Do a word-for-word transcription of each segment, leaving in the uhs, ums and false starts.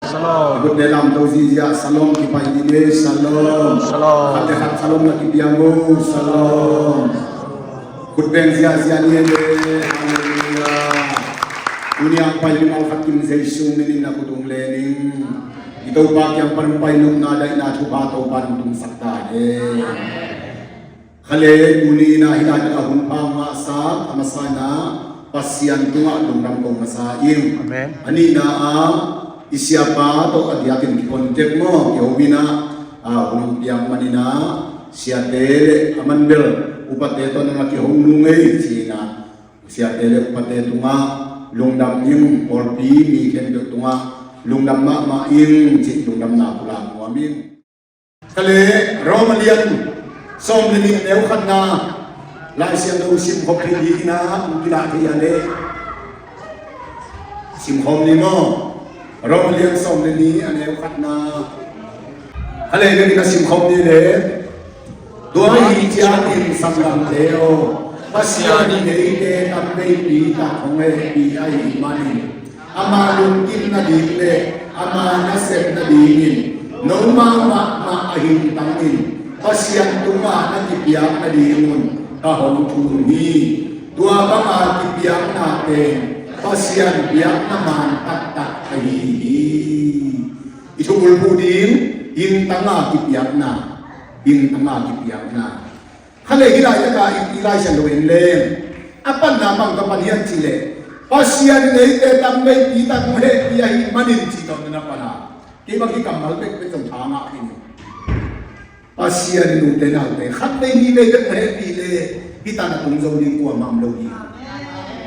Shalom. Khut le lamto zihziah, shalom kipai dih ni, shalom. Shalom. Khat le khat shalom na kipiang uh, shalom. Khut beng ziahziah ni e. Halleluiah. Tuni a pai mimal khat kim Jesu min in na khut tung le ning. I Topa kiang pan pai nopna daihna thupha Topa in tungsak ta e. Khale tuni in ah hih lai takah hun pha ngahsak a masa in ah Pasian tungah lungdam ko masa ing. Amen. A nihna ah i siapa tawh a diakin kikontek maw, kiho in ah, ah, hun hong piak man in ah siate le a man bel upate tawh nang a kiho nung ei ci in ah siate le upate tungah lungdam ing, pawlpi mi khempeuh tungah lungdam mahmah ing ci lungdamna pulak nuam ing. Khale Rom a lian sawm le nih a neu khatna Lai Siangtho simkhop thei dingin ah hong kilah thei a leh simkhawm ni maw? Rom a lian sawm le nih a neu khatna. Khale vekin a simkhawm ni le. Tua ahih ciangin sanggamte aw, Pasian in eite tamveipi tak hong hehpih ahih manin ama lungkim nading le ama nasep nadingin nomau mahmah a hintangin Pasian tungah na kipiak nadingun ka hong thum hi. Tua banga kipiakna pen Pasian biakna man taktak ahi hi. I thubulphuh ding hintanga kipiakna, hintanga kipiakna. Khale hih laitakah i, i Lai Siangtho en leng a panna bang ka pan hiam cih leh Pasian in eite tamveipi tak hong hehpih ahih manin cih tawh na pan a. Kei bang hih kammal bekbek zong tha ngah khin hi. Pasian in ute naute khatvei nihvei bek hong hehpih leh hih tan a tung zo ding kuamah om lo hi.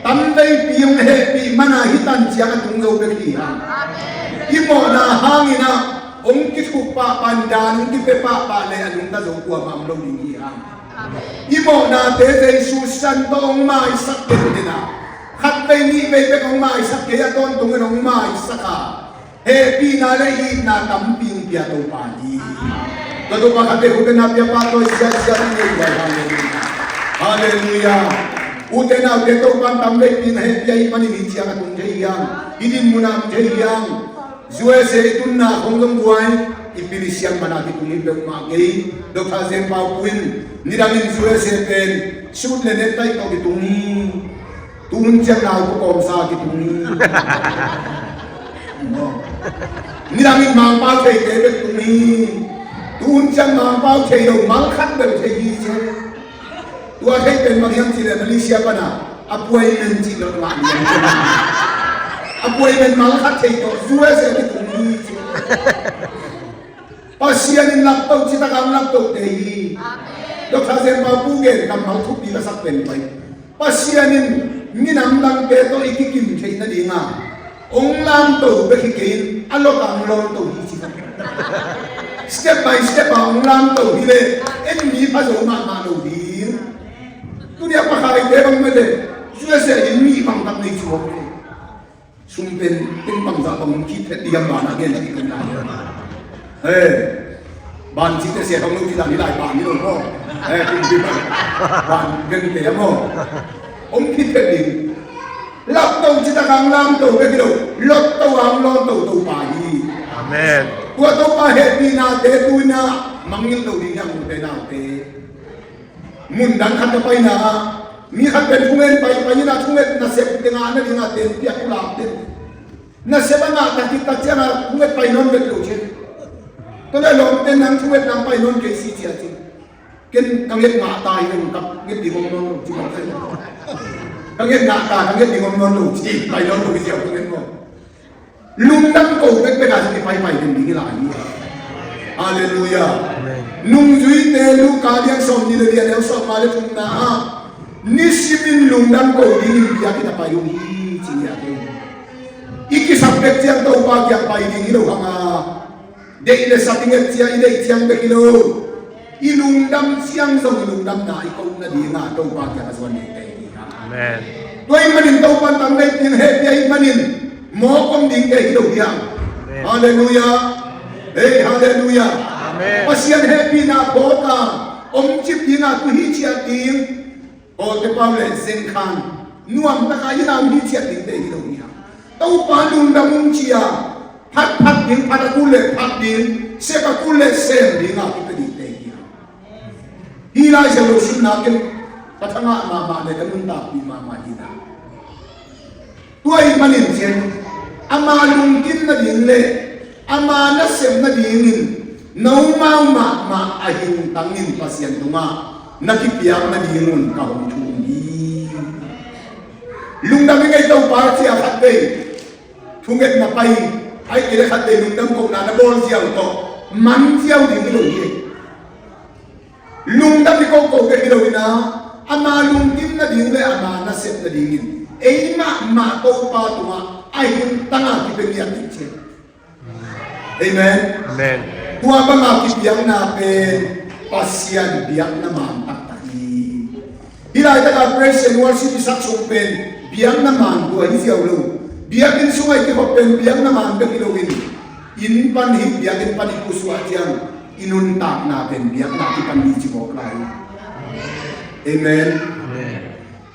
Tamveipi hong hehpih mana hih tan ciang a tung zo bek hi hang. I mawhna hangin ah hong kithuk pahpah, dan hong kipia pahpah leh a nungta zo kuamah om lo ding hi hang. I mawhnate Jesu sisan tawh hong maisak penpen a, khatvei nihvei bek hong maisak kei a, tawntungin hong maisak a, hehpihna le itna tampi hong pia Topa hi. Tua Topa khatvei hong pia na pia pa tua siasia na ngei tua. Halleluiah. Halleluiah. Ute naute Topa in tamveipi hong hehpih ahih manin hih ciang a tung thei hi hang. Hih din mun a om thei hi hang. U S A i tunna khong zong buai, i pil i siam man a kitung hi peuhmah kei. Doctor Zen Pau Pu in nidangin U S A pen suit le necktie tawh kitung hi. Tu hun ciang nau pu kawmsa kitung hi. Nidangin Mangpau theite bek tung hi. Tu hun ciang Mangpau thei lo mal khat bel thei hi ci. Tua thei pen bang hiam cih leh Malaysia pan a appointment cih lo ngah ni. Appointment mal khat thei tawh U S A kitung hi ci. Pasian in lapto citak a lapto te hi. Doctor Zen Pau Pu gen kammal thupi ka sak pen pai. Pasian in minam dangte tawh i kikim theih nading a hong lamto bek hi kei in a lawt a hong lawnto hi ci. Step by step a hong lamto hi leh en mi pha zo mahmah lo ding. Tuni a pakhaite bang mete U S A in mi bangtak nei ci hawk hi. Sum pen teng bangzah bang hong khit phet ding hiam ban a gen ding kong lai. He, ban cihte sia bang lo ci dan hi lai ban hi lo maw. He, kumpi ban, ban gen te hiam maw. Hong khit phet ding. Lapto citak a hong lamto bek hi lo, lawtto a hong lawnto Topa hi. Amen. Tua Topa hehpihnate tu in a mangngilh lo ding hiam ute naute. Mun dang khat ka paina ah mi khat pen thungen paipai in a thunget nasep tengah na dingah tenpiak uh lam ten. Nasep a ngah taktak ciang a thunget pai nawn vet lo cin. Tua leh lawmte nang thunget nang pai nawn kei si cia cin. Ken ka nget ngah ta hi, ka nget ding om nawn lo cin. Ka nget ngah ta, ka nget ding om nawn lo cin, pai nawn lo hi cia ka nget ngah. Lungdam ko bekbek a sa kipaipai ding ding hi lai hi. Halleluiah. Amen. Nungzuite Luka lian sawm nih le lian neu sawm nga le thumna ah nisimin lungdam ko dingin biakinn ah pai uh hi ci hi a kei. I kisap bek ciang Topa kiang pai ding hi lo hang a, deih le sat i nget ciang, i deih ciang bek hi lo. I lungdam ciang zong i lungdamna i koh nading a Topa kiang a zuan ding te hi hang. Amen. Tua ahih manin Topa in tamveipi hong hehpih ahih manin mawk om ding te hi lo hi hang. Amen. Halleluiah. Hei, halleluiah. Amen. Pasian hehpihna phawk a om cip ding a tu hi ciat ding. Kawlte pau le zengkhan nuam taka i lau hi ciat ding te hi lo hi hang. Topa lungdam ung ci a Phat phat ding, phat a kul le phat ding, sep a kul le sem ding a kipia dingte hi. Hih lai sia lo simna ken ka thangah mahmah le ka nuntakpih mahmah hi na. Tua ahih manin cian ama lungkim nading le ama nasep nadingin nomau mahmah a hingtangin Pasian tungah na kipiak nadingun ka hong thum hi. Lungdam i ngei Topa cia khat vei thungetna pai, ai kile khat vei lungdam kohna na bawl ziau tawh man ziau ding hi lo hi. Lungdam i kohkoh bek hi lo hi na, ama lungkim nading le ama nasep nadingin ei mahmah Topa tungah a hingtanga kipia ngiat ding cian. Amen. Amen. Tua banga kipiakna pen Pasian biakna man taktak hi. Hih laitaka praise and worship i sak sung pen biakna man tua hi ziau lo. Biakinn sungah i kikhop pen biakna man bek hi loin, inn pan hi, biakinn pan i pusuah ciang i nuntakna pen biakna kipan hi ci mawk lai. Amen. Amen.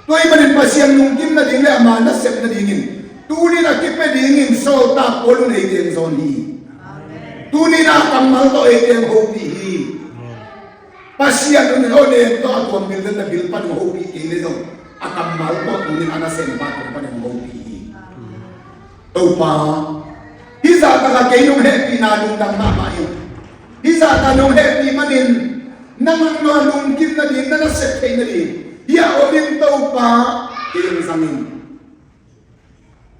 Tua ahih manin Pasian lungkim nading le ama nasep nadingin tuni-in a kipia dingin sawltak Paul in eite hong zawn hi. Tuni-in a kammal tawh eite hong hopih hi. Pasian in a nem tawh a tuam bil den a bil pan hong hopih kei le zong a kammal tawh tuni-in a nasempa tung pan hong hopih hi. Topa, hih zahtakah kei nong hehpihna lungdam mahmah hi. Hih zahtakah nong hehpih manin nang a lungkim nading, na nasep theih nading hih a om in Topa, kei hong zang in.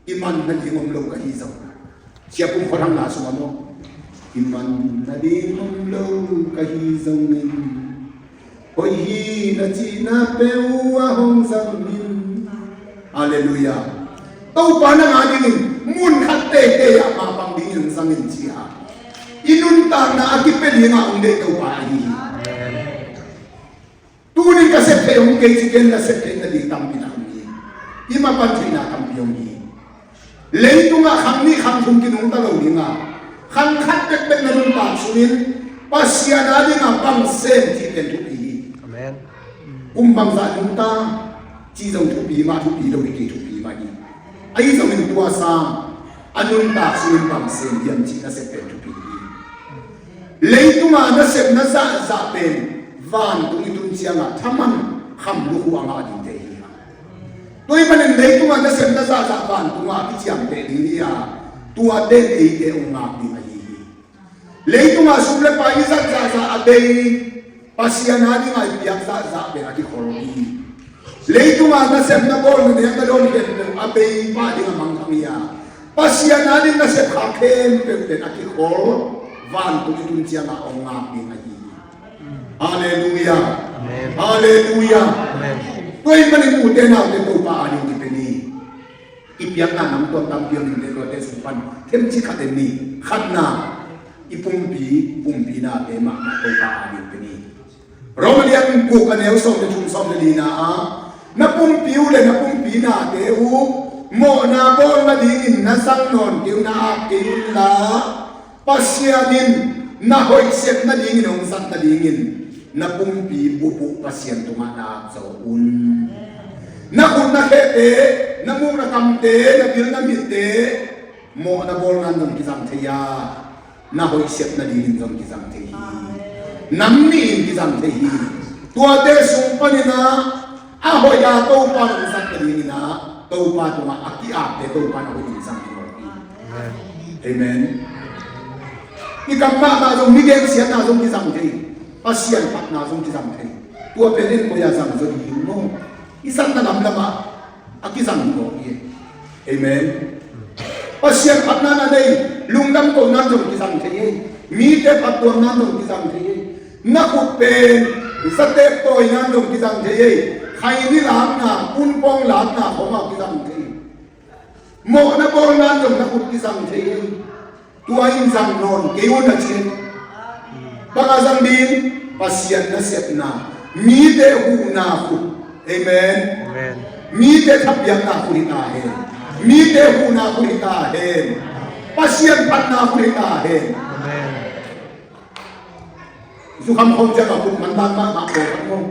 I man nading om lo ka hi zong, Sia Pum Khual Hang na sungah maw, i man nading om lo ka hi zongin, hoih hi na cihna peuh a hong zang in. Halleluiah. Topa nang a dingin mun khat teitei ah mapang dingin hong zang in ci a, i nuntakna a kipia dingah hong deih Topa ahi hi. Tuni-in ka sep theih hong kei ci ken, na sep theih nading tampi tak om hi. I mapan theihna tampi om hi. Leitungah khang nih khang thum kinungta lo ding a, khang khat bekbek na nuntak sungin Pasian a dingah bang sem cih pen thupi hi. Amen. Kum bangzah nungta cih zong thupi mah, thupi lo hi kei, thupi mah hi. Ahi zongin tua sang a nuntak sungin bang sem hiam cih na sep pen thupi hi. Leitungah nasepna zahzah pen vantung i tun ciangah thaman kham lukhu a ngah dingte hi. Tua ahih manin leitungah nasepna zahzah vantungah a kiciamteh ding hi a, tuate in eite hong ngak ding ahi hi. Leitungah sum le pai i zat zahzah a bei Pasian a dingah i piak zahzah pen a kikhol hi. Leitungah nasepna bawlna nekna dawn khempeuh a bei pah ding a mangthang hi a, Pasian a ding nasep khak khempeuh pen a kikhol vantung i tun ciangah hong ngak ding ahi hi. Halleluiah. Amen. Halleluiah. Amen. Tua ahih manin ute naute Topa a ding kipia ni. I piakna nam tuam tampi om in, tuate sung pan themcik khat en ni. Khatna, i pumpi, pumpi nate mahmah Topa a ding pia ni. Rom a lian guk a neu sawm le thum, sawm le lina ah, na pumpi uh le na pumpi nate uh mawhna bawl nadingin na zang nawn kei un, na ap kei unla, Pasian in na hoih sep nadingin hong zat nadingin na pumpi bup uh Pasian tungah na ap zo un. Na khut na khete, na muk na kamte, na bil na mitte mawhna bawlna in zong kizang thei a, na hoih sep nadingin zong kizang thei hi. Nam nih in kizang thei hi. Tuate sung panin ah a hoih a Topa in hong zat nadingin ah Topa tungah a ki-apte Topa in a hoih in zang hi mawk hi. Amen. I kam mahmah zong, mi gensiatna zong kizang thei, Pasian phatna zong kizang thei. Tua pen in koi-ah zang zaw ding maw? I zatna lamlam ah a kizang hi mawk hi. Amen. Pasian phatna na nei, lungdam kohna in zong kizang thei hi. Mite phattuamna in zong kizang thei hi. Na khut pen zatep tawina in zong kizang thei hi. Khaini lakna, punpawng lakna khawng ah kizang thei hi. Mawhna bawlna in zong na khut kizang thei hi. Tua in zang nawn kei un a ci hi. Bang a zang ding? Pasian nasepna, mite huhna khut. Amen. Amen. Mite thapiakna khut hi ta hen. Mite huhna khut hi ta hen. Pasian phatna khut hi ta hen. Amen. Zukham khawm ciangah khut mandan mahmah ko khat maw?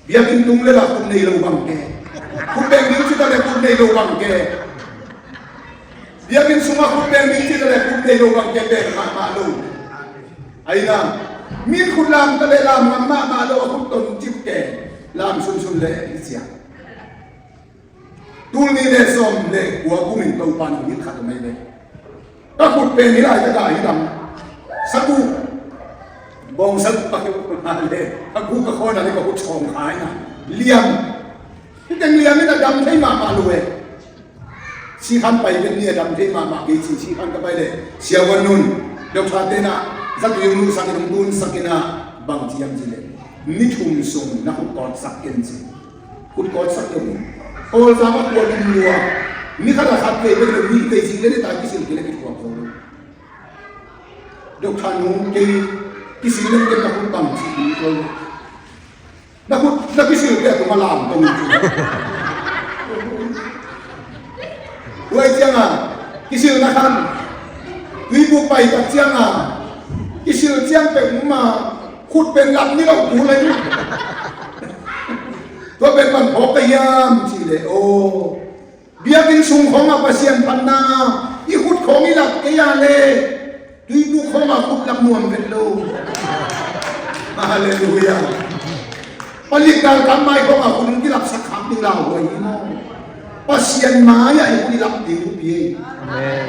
Biakinn tung le la khut nei lo bang ke. Khut beng ding ci ta le khut nei lo bang ke. Biakinn sungah khut beng ding cih leh khut nei lo bang ken beng mahmah lo. Ahi na, min khut lam ta leh lam ngam mahmah lo, a khut ton cip ken lam sunsun leh i ciang. Tul nih leh sawm leh kua kumin Topa nong hilh khat om ei ve. Ka khut pen hi laitak a hi dam. Sagu bawng sagu ka khut a leh a gu ka khawn a leh ka khut sawng khai na. Liam. Hi teng liam in a dam thei mahmah lo e. Sikhan pai vet ni a dam thei mahmah kei ci, Sikhan ka pai leh Sia Wan Nun, Doctor te na, zatui ung luhsak in ung tunsak in a, bang ci hiam ci leh, ni thum sung na khut kawtsak ken ci. Khut kawtsak ken. Kawlzang a kua lum lua. Ni khat a khat vei vet lo, ni vei zik leh ni ta kisil kei leh kithuak zo lo. Doctor nu kei kisil leh ken na khut bang ci ding ko. Na khut, na kisil pia tung a lam tong in. Tua ciang a, kisil na khan. Tuibu pai tak ciang a, kisil ciang peuhmah, khut pen lam ni lo tu leh. Tua pen man phawk ka hiam ci leh, aw. Biakinn sung khawng a Pasian phatna i khut khawng i lak kei a leh tuibu khawng a khut lak nuam vet lo. Halleluiah. Palik galkap mai khawng a khut kilaksak khak ding lauhuai hi maw? Pasian mai ah i khut i lak ding thupi hi. Amen.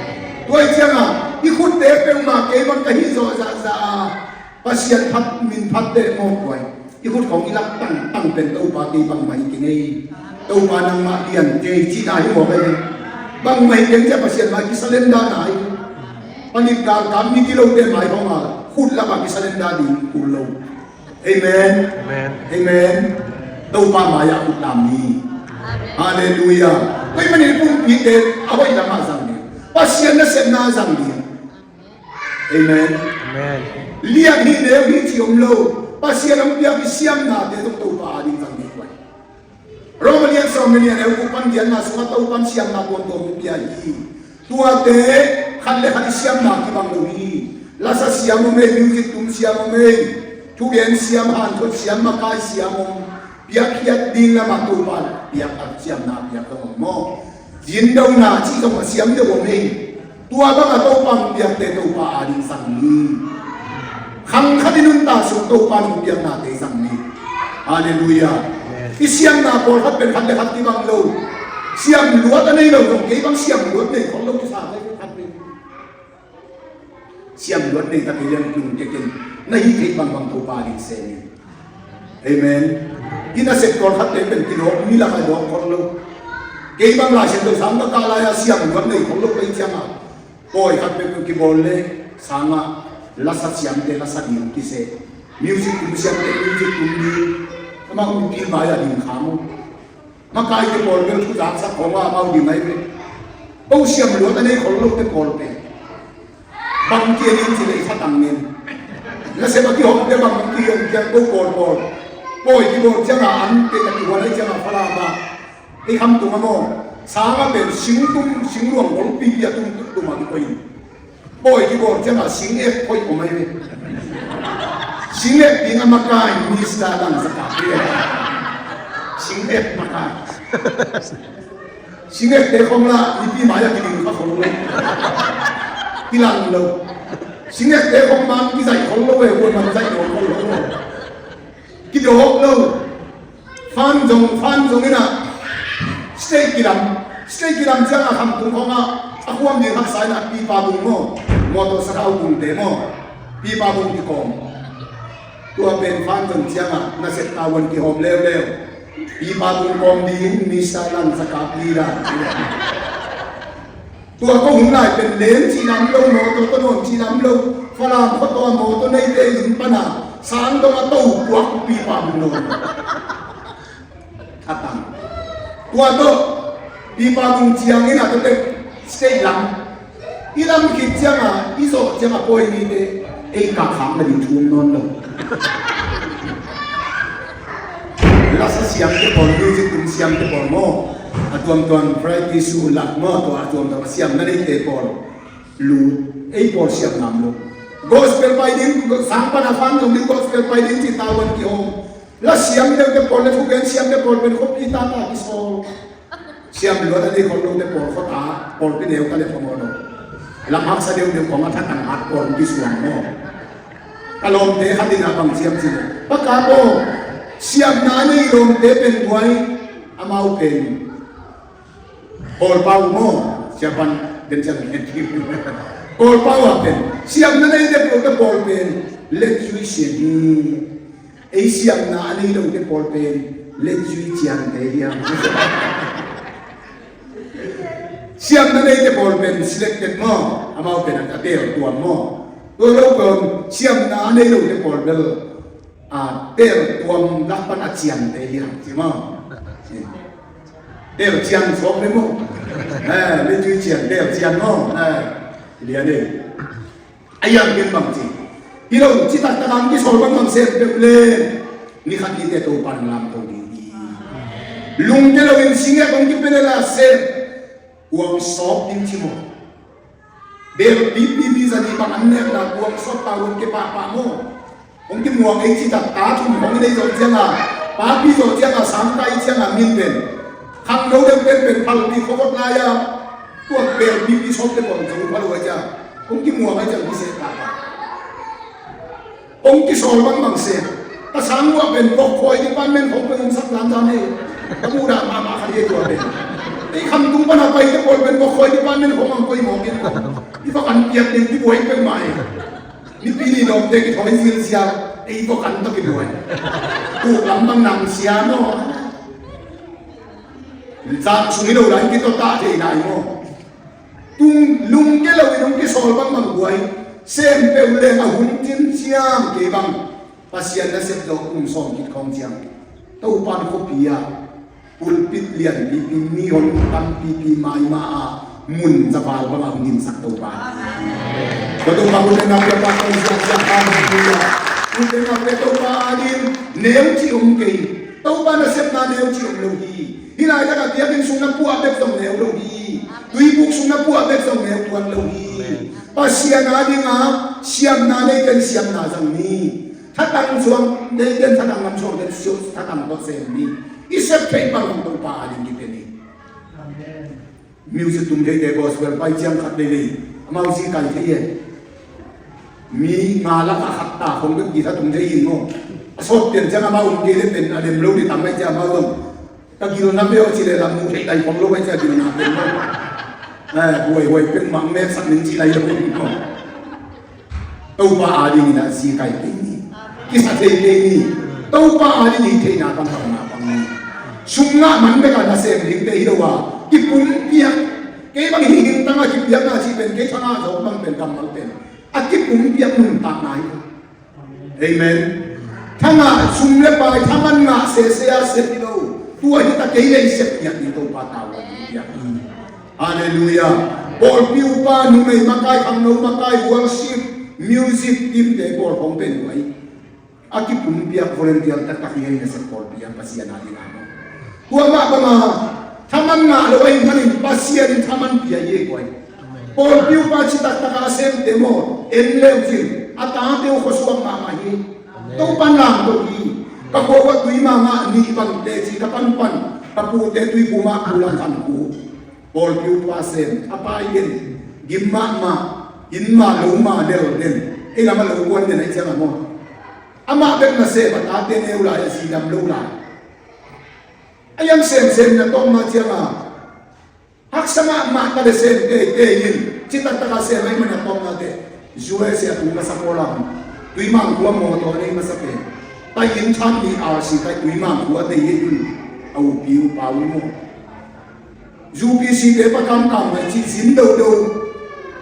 Tua hi ciang a i khutte peuhmah kei bang ka hih zawh zahzah a Pasian phat, min phat teh mawk guai. I khut khawng i lak tangtang pen Topa kei bangmah hi keng ei. Topa nangmah lian kei cihna hi mawk ei. Bangmah hi keng ciah Pasian mai kisalenda na hi. Palik galkap mi kilote mai khawng a khut lak a kisalenda ding kul lo. Amen. Amen. Amen. Topa mai ah khut lam ni. Halleluiah. Koi manin pumpite a hoih lam a zang ni. Pasian nasepna a zang ni. Amen. Amen. Lian hi neu hi ci om lo. Pasian hong piak i siamnate zong Topa ading zang ding guai. Roma lian sawm le nih a neu guk pan giatna sungah Topan siamna tuamtuam hong pia hi. Tuate khat le khat i siamna kibang lo hi. Lasa siam om ei, music tum siam om ei, thugen siam, hanthot siam, makai siam om. Piakkhiat ding lamah Topa piak a siamna piak zong om maw? Zindona cih zong a siam deuh om ei. Tua bangah Topa hong piakte Topa ading zang ni. Khang khat i nuntak sung Topa hong piaknate zang ni. Halleluiah. Amen. I siamna pawlkhat pen khat le khat kibang lo. Siam luat a nei lo zong kei bang siam luat nei khol lo kisa kei khat pen. Siam luat nei tak kei lian tlung kei ken. Na hih theih bangbang Topa ading sem in. Amen. I nasep pawlkhatte pen kidawk, mi lakah dawk khol lo. Kei bang Lai Siangtho sang ka kah lai-a siam luat nei khol lo kei ciangah pawi khat peuh kibawl le sangah lasa siamte lasa ding kiseh, music tum siamte music tum ding, amah upi mai-ah ding kha maw? Makaite pawl bel thuzaksak khawng a amau ding ahi ve. Ko siam luat a nei khol lote pawl pen bang kia ding ci lei khatang nen. Nasep a kihawmte bang bang kihawm kiang ko pawl pawl. Pawi kibawl ciangah an pek a kihuan ahi ciangah Falam ah ei kham tung a maw, sangah pen singtum singluang golpipi a tum tum a kikoih in. Pawi kibawl ciangah singep koih om ahi ve. Singep ding a makai Mister Lang Zakap hi. Singep makai. Singepte khong lah mipi mai-ah kiding kha khol lo. Kilang lo. Singepte khong man kizaih khol lo eh, huan man zaih lo khol lo. Kidawk lo. Fan zong, fan zong inah stage kilam. Stage kilam ciangah khamtung khawngah a khuam ding haksa inah pipa bung maw, mawtaw sathau bungte maw, pipa bung kikawm. Tua pen fan zong ciangah nasep tavuan kihawm leuleu. Pipa bung kawm ding Mister Lang Zakap leader. Tua ko hun lai pen leng cih lam lo, mawtaw tawh nawn cih lam lo. Falam khuataw a mawtaw neite inn pana sang dong a to puak pipa bung lo. A tang. Tua tawh pipa bung ciangin a tawh tek stage lam. I lam khit cianga i zawh cianga pawi nite ei kah khak nading thu om nawn lo. Lasa siamte pawl, music tum siamte pawl maw, a tuamtuam variety show lak maw, tua a tuamtuam a siamna neite pawl lut, ei pawl siam ngam lo. Gospel pai ding, sang pana fan zong ding gospel pai ding ci tavuan kihawm. La siam deuhte pawl le thugen siamte pawl pen khuapi tata kisawl. Siam luat a nei khol lote pawl khuata, pawlpi neu ka le thong aw lo. Lam haksa deuhdeuh khong a thatang hat pawl kisuang maw. Ka lawmte khat in a bang siam cih leh, Pa Kap aw, siamna a nei lawmte pen guai, amau pen Kawlpau maw, siapan den siam den. Kawlpau ah pen siamna nei deuh lote pawl pen let zui sian hi. Ei siamna a nei lote pawl pen let zui ciangte hiam? Siamna neite pawl pen selected maw, amau pen a teel tuam maw. Tua lo pen siamna a nei lote pawl bel a teel tuam lak pan a ciangte hiam ci maw. Teel ciang sawk le maw. Eh, let zui ciang teel ciang maw. Eh, lian ei. A iang ken bang ci. Hi lo, citak tak ang kisawl bangbang sem peuh le ni khat ni te Topa in lamto ding hi. Lungke loin singek hong kipia le la sem kuang sawp ding ci maw. Bel pipi mi zani bang an nekna kuang sawp ta hong kipahpah maw. Hong kimuang ei citak ta thum hong nei zawh cianga, papi zawh cianga, sangkai cianga min pen khangno deuh pen pen phalpi khawkot lai-a. Tua bel pipi sawpte kuang zo pha lo a cia. Hong kimuang a ciang kiseh ta ta. Hong kisawl bangbang se. Ka sang uh a pen vok khawi department khong pen hong sak dan dan e. Ka muh dah mahmah kha dih e tua pen. Ei khamtung pan a paite pawl pen vok khawi department khong ang koi mawk in. I vok an piak ding kibuai peuhmah e. Nipi ni lawmte kithawi zilzial. Ei vok an tawh kibuai. Tuk lam bang nam sia maw. Zan sung hi lo lai kitawh ta thei nai maw. Tung lungke loin hong kisawl bangbang guai sem peuh leng a hun cin ciang kei bang Pasian nasep zo kum sawm kik khawng ciang Topan khuapi ah pulpit lianpipi mihon tampipi maima a mun zaval bangah hong dimsak Topa. Tua Topa hun le nau pia pa kong siangsiang. Halleluia. Hun le nau pia Topa ading neu cih om kei. Topa nasepna neu cih om lo hi. Hih laitak a biakinn sung na puah bek zong neu lo hi. Tuibuk sung na puah bek zong neu tuan lo hi. Pasian adinga siamna neiten siamna zang ni. Thatang suang neiten thatang lam suang ten siu thatang tawh sem ni. I sep theih bang Topa ading kipia ni. Music tum theite gospel pai ciang khat veivei amau zi kai thei e. Mi nga lak a khat ta khong bek guitar tum thei in maw. A sawt pian ciang amau um kei le pen a lem lo ni tam mai ciang amau zong. Ka gilna peuh a ci le lam mu thei lai khong lo mai ciang gilna pen maw. Eh, huaihuai peuh mang mek sak ning ci lai lo ni maw. Topa adingin a zi kai kei ni. Kisa thei kei ni. Topa ading hi theihna kan tawhna pang ni. Sum ngah man bek a nasem dingte hi lo a kipumpiak. Kei bang hih hing tangah kipiakna cih pen kei thangah zawk bang pen kammal pen a kipumpiak nuntakna hi. Amen. Thangah sum le pai thaman ngah sese a sep hi lo. Tua hi ta kei lei sep piak ni Topa tau a piak. Halleluia. Pawlpi upa, numei makai, khangno makai, worship, music team te pawl khong pen uh ahi. A kipumpiak volunteer taktak hi hei nasep pawlpi a Pasian a ding a maw. Tua mah banga thaman ngah lo ahih manin Pasian in thaman pia hi ei koi. Pawlpi upa ci taktak a a semte maw en leu cin a tate uh khuasuak mahmah hi. Topan lamto hi. Ka khua uah tui mah ngah nih bang teci ka panpan ka pute tui bu mah bu lang khan khu. Pawlpi upa sem a pai den gim mahmah inn mah lo mah lel den ei lam a lo kuan den ahi ciang a maw. Amah bek nasem a tate neu lai a zi dam lo lai. A iang semsem na tawmna ciang a haksa mahmah ta le sem teitei in citaktak a sem ahi man a tawmna te. U S A a tung masa pawl a tuimang khua mawtaw a nei masa pen tai in chan ni R C tai tuimang khua nei hi tun a upi upa uh maw. U P C te pa kamkam ngai ci zin dodo.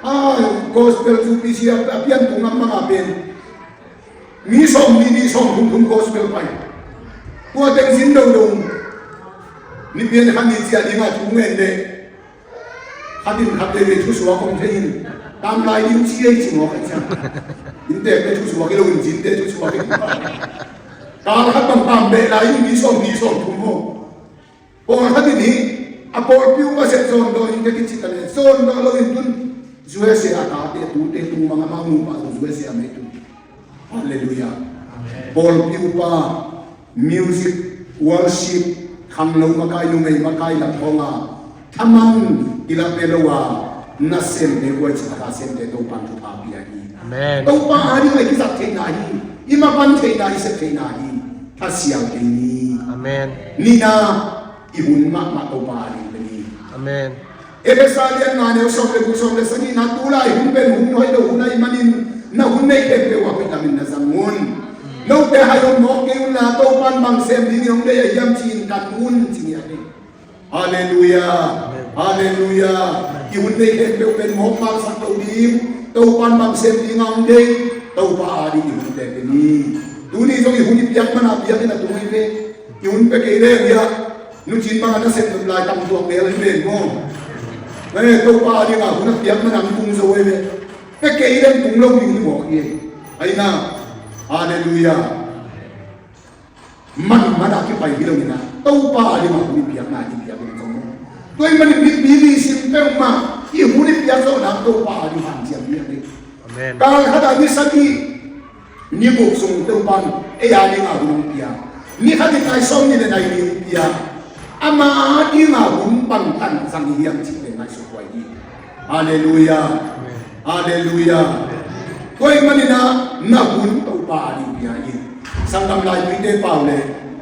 A gospel U P C a pian tung lam manga pen mi sawm ni ni sawm thum thum gospel pai. Tua teng zin dodo. Ni pian khan ni cia dinga thu ngen de. Khatin khat te ve thusuak om thei in tam lai ding ci ei ci mawk a ciang. Inntek te thusuak hi lo in zinte thusuak hi. Kal khat bang tam beh lai in mi sawm ni sawm thum maw. Pawlkhat in hi a pawlpi upa sep zawndaw in ka kici ta le zawndaw lo in tun U S A a tate a tute tung mang amau nupa zong U S A a mei tun. Halleluia. Pawlpi upa music worship khanglo makai numei makai lam khawnga Amah in kilak ve lo a, nasemte, guai cih taka semte Topa'n thupha pia hi. Amen. Topa ading a i kizat theihna hi, i mapan theihna, i sep theihna hi. Thasiang kei ni. Amen. Nihna, i hun mahmah Topa ading pen hi. Amen. Efesa lian nga neu sawm le guk, sawm le sagihna, tulai hun pen hun hoih lo hun ahih manin na hun neih khempeuh ah hoih lamin na zang un. Note haih hong mawk kei unla, Topa'n bang sem dingin hong deih a hiam ci-in kan un, ci-in hi. Halleluiah. Halleluiah. I hun neih khempeuh pen mawkmawk sak lo ding, Topa'n bang sem ding a hong deih, Topa ading i hunte pen hi. Tuni zong i hun i piak man a piak in a tung hi ve. I hun pia kei leng hi a, nu Cin bang a nasep nop lai tam tuak lel hi ve maw. Topa ading a hun a piak man a hong tung zo hi ve. Pia kei leng tung lo ding hi mawk hi. Ahi na. Halleluiah. Man man a kipai hi lo in a, Topa ading a hun i piakna i piak in zong maw. Tua ahih manin mi, mi, mi sim peuhmah i hun i piak zawhna Topa ading hanciam hi a ding. Amen. Kal khat a ni sagih, ni guk sung Topa'n ei ading a hun hong pia. Ni khat in nai sawmnih le nai li hong pia. Ama ading a hun bangtan zang i hiam cih pen ngaihsut huai hi. Halleluiah. Halleluiah. Tua ahih manin a na hun Topa ading pia in. Sanggam Laituite pau le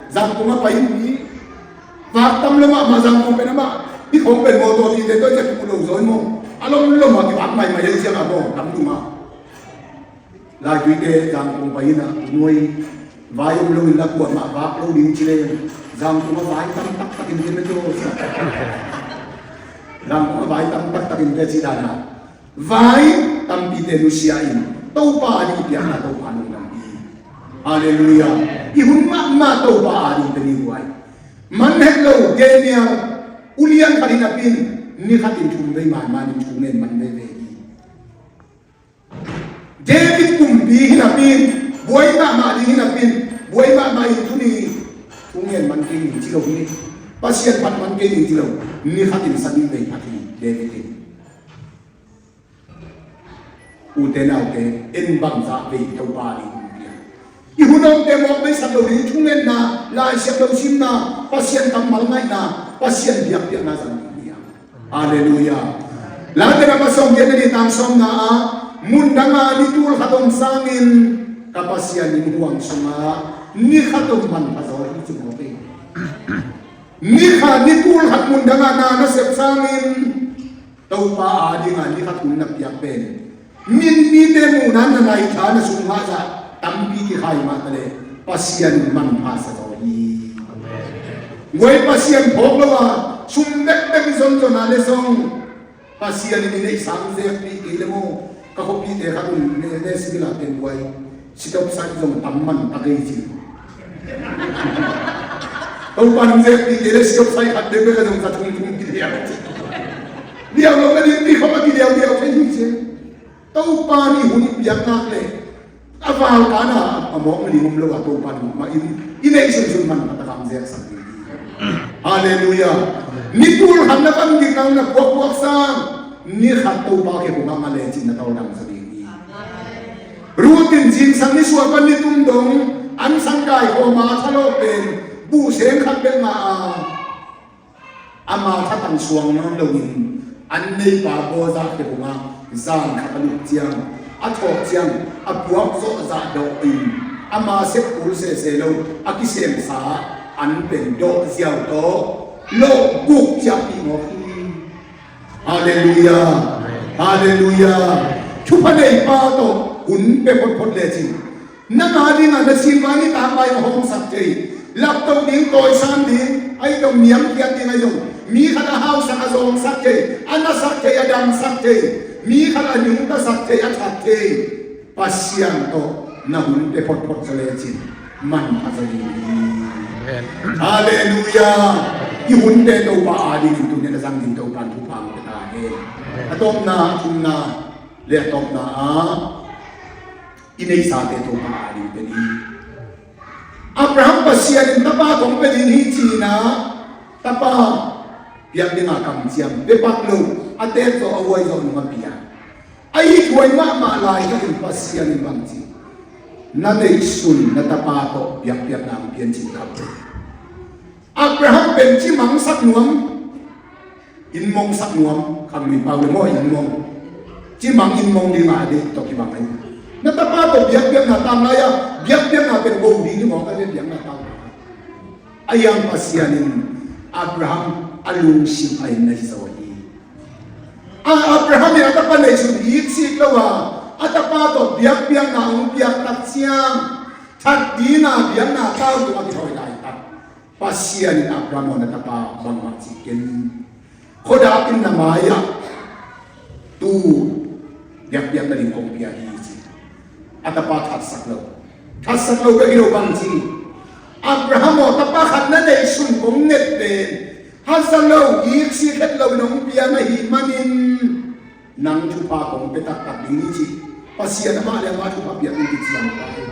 Zangkong a pai in hi. Vak tam lo mahmah Zangkong pen amah i khong pen mawtaw tite tawh i cek pu lo zaw in maw. A lomlom a kivak maimai a i ciang a maw tam tung a. Laituite Zangkong pai in a, nuai vai om lo in la kuamah vak lo ding ci leng, Zangkong a vai tam taktak in te mete aw. Zangkong a vai tam taktak in te ci dan a, vai tampite nusia in Topa ading i piakna Topa nung lampi. Halleluiah. I hun mahmah Topa ading pen hi huai. Man het lo Daniel, ulian khat hi napi in, ni khat in thum vei man man in thu ngen man veve hi. David kumpi hi napi in, buai mahmah ding hi napi in, buai mahmah in tuni thu ngen man kei ning ci lo hi. Pasian phat man kei ning ci lo. Ni khat in sagih vei phat hi David in. Ute naute, en bangzah vei Topa ading hun pia. I hun omte mawk beisak lo ding, thungetna, laisiam lo simna, Pasian kammal ngaihna, Pasian biakpiakna zang ding hi a. Halleluiah. Late Nakpi sawm giat le nih, tang sawmna ah, mundang a ni tul khat om sangin ka Pasian inn huang sungah ni khat om manpha zaw hi ci mawk hi. Ni khat, ni tul khat mundang a na na sep sangin Topa ading a ni khat hun na piak pen, min mite muhna na nai tha na sum ngah zah tampi kikhai mah ta leh Pasian in manpha sa zaw hi. Guai, Pasian phawk lo a sum bekbek i zonzon a le zong Pasian in i neihsa hong zekpih kei le maw. Ka khuapihte khat un ne, ne sibila ken guai. Sitop sait zong tam man ta kei ci. Topa in zekpih kei le sitop sait khat bekbek a zong za thum thum kiliau ci. Liau lo na ding pi khawng a kiliauliau thei hi ci. Topa in i hun i piak nak le a val kana a mawk na ding om lo a Topa in mah in i neih sunsun man a takah hong zeksak ding hi. Halleluiah. Ni tul khat na van gik nang na puakpuak sang ni khat Topa khe kungah ngah lecin na tawldam sa ding hi. Ruth in zingsang nisuah pan ni tum dong an sang kaikhawm a thalawh pen buhseng khat bek ngah a, ama thatang suang nawn loin an neipa Boaz khe kungah zan khat a lut ciang, a thawh ciang a puak zawh zah dawh in ama sep kul sese lo a kisemsa an pen dawh ziau tawh lawh guk ciahpih mawk hi. Halleluiah. Halleluiah. Thupha neipa tawh hun pia photphot lecin nang ading a na silva nitak vai a hawmsak thei, laptoh ding, tawisan ding, ahi zong niamkhiat ding ahi zong, mi khat a hausak a zawngsak thei, a nasak thei, a damsak thei, mi khat a nungtasak thei, a that thei Pasian tawh na hun pia photphot zaw lecin manpha zaw ding hi. Amen. Halleluiah. I hunte Topa adingin tuni a na zang ding Topa in thupha hong pia ta hen. Amen. A tawpna, a thumna le a tawpna ah i neihsate Topa ading pia ding. Abraham Pasian in tapa kong pia ding hi ci-in ah tapa piak ding a kamciam, pia pak lo, a teek zawh a huai zawh nung a pia. A it huai mahmah laitakin Pasian in bang ci, na neihsun na tapa tawh biakpiakna hong pia in ci-in kha. Abraham pen ci mangsak nuam, Inn mong sak nuam, khang lui pau le maw inn mong. Cimang inn mong ding a deih tawh kibang ahi. Na tapa tawh biakpiakna tang lai-a, biakpiakna pen go ding hi mawk a, biakpiakna tang lai. A hiang Pasian in Abraham a lungsim a inn na hi zo hi. A Abraham in a tapa neihsun iksik lo a, a tapa tawh biakpiakna hong piak tak ciang, that ding a biakna tau tung a kithawi laitak. Pasian in Abraham aw na tapa bangmah cih ken. Khuadak in na mai-ah tu biakpiak nading kong pia hi ci. A tapa thatsak lo. Thatsak lo bek hi lo bang ci. Abraham aw tapa khat na neihsun kong nget pen. Hatsa lo, iksik het lo in hong pia na hi manin. Nang thupha kong pia taktak ding hi ci. Pasian amah le amah thupha piak ding kician ta hi.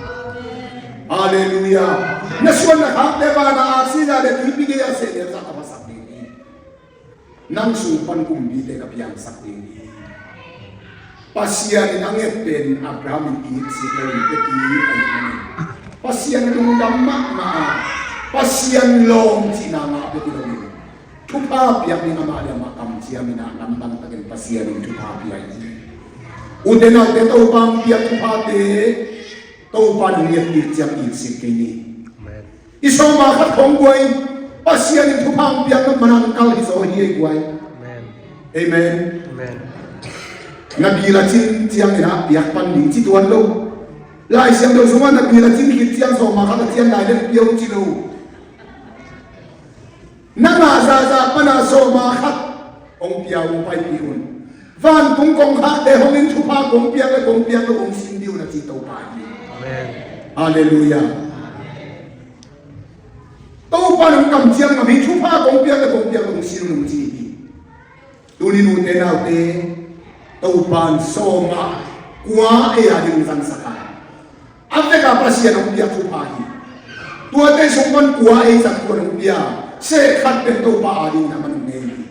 Halleluiah. Na suan na khakte vana aksi za le tuipi gei-a seh le za ka phasak ding hi. Nang sung pan kumpite ka piangsak ding hi. Pasian in a nget pen Abraham in iksik lo in pia ti a hi manin. Pasian a lungdam mahmah a. Pasian lawm cihna ngah bek hi lo in. Thupha piak ding amah le amah kamciam in a lamdang takin Pasian in thupha pia hi. Ute naute Topa hong piak thuphate Topa in hong nget kik ciang iksik kei ni. Amen. I sawma khat khawng guai Pasian in thupha hong piak na manang kal hi zaw hi ei guai. Amen. Amen. Amen. Na bil a cin ciang in a piak pan ding ci tuan lo. Lai Siangtho sungah na bil a cin khit ciang sawma khat a cian lai dek pia un ci lo. Na ngah zahzah pana sawma khat hong pia un paipih un. Vantung kongkhakte hong in thupha kong piak le kong piak lo hong sin dih un a ci Topa hi. Amen. Halleluiah. Topa nong kamciam ngam hi thupha kong piak le kong piak lo hong sin un hong ci hi. Tuni nute naute Topa in sawma kua ei a ding zangsak a. A vek a Pasian hong piak thupha hi. Tuate sung pan kua ei zat kuan hong pia. Seh khat pen Topa a ding na man hong nei hi.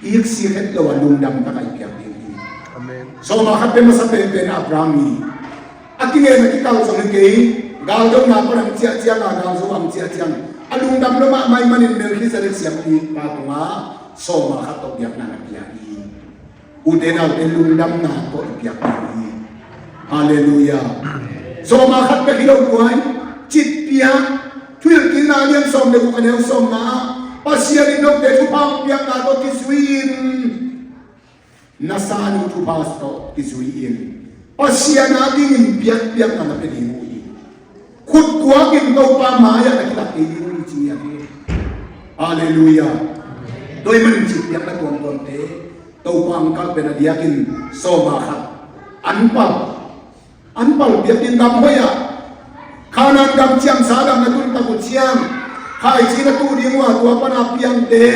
Iksik het lo a lungdam tak a i piak ding hi. Amen. Sawma khat pen masa penpen Abraham hi. A kingen a kikal zong hi kei. Galdona pan ang ciah ciang a galzo ang ciah ciang a lungdam lo mahmah hi manin Melkhizedek siampi pa tungah sawma khat tawh biakna na pia hi. Ute naute lungdamna tawh i piak ding hi. Halleluiah. Sawma khat bek hi lo guai. Citpiak. Thuhilhkikna a lian sawm le guk a neu sawmna ah Pasian in note thupha hong piakna tawh kizui in. Na san uh thupha tawh kizui in. Pasian a dingin biakpiakna na pia ding uh hi. Khutkuak in Topa mai-ah na kilak kei ding uh hi ci ngiat hi. Halleluiah. Tua ahih manin citpiakna tuamtuamte Topa hong kalh pen a diakin sawma khat an pal. An pal biakinn gam hoih ah Kanaan gam ciamsa gam na tun tak uh ciang khaici na tuh ding uh a tua pan a piangte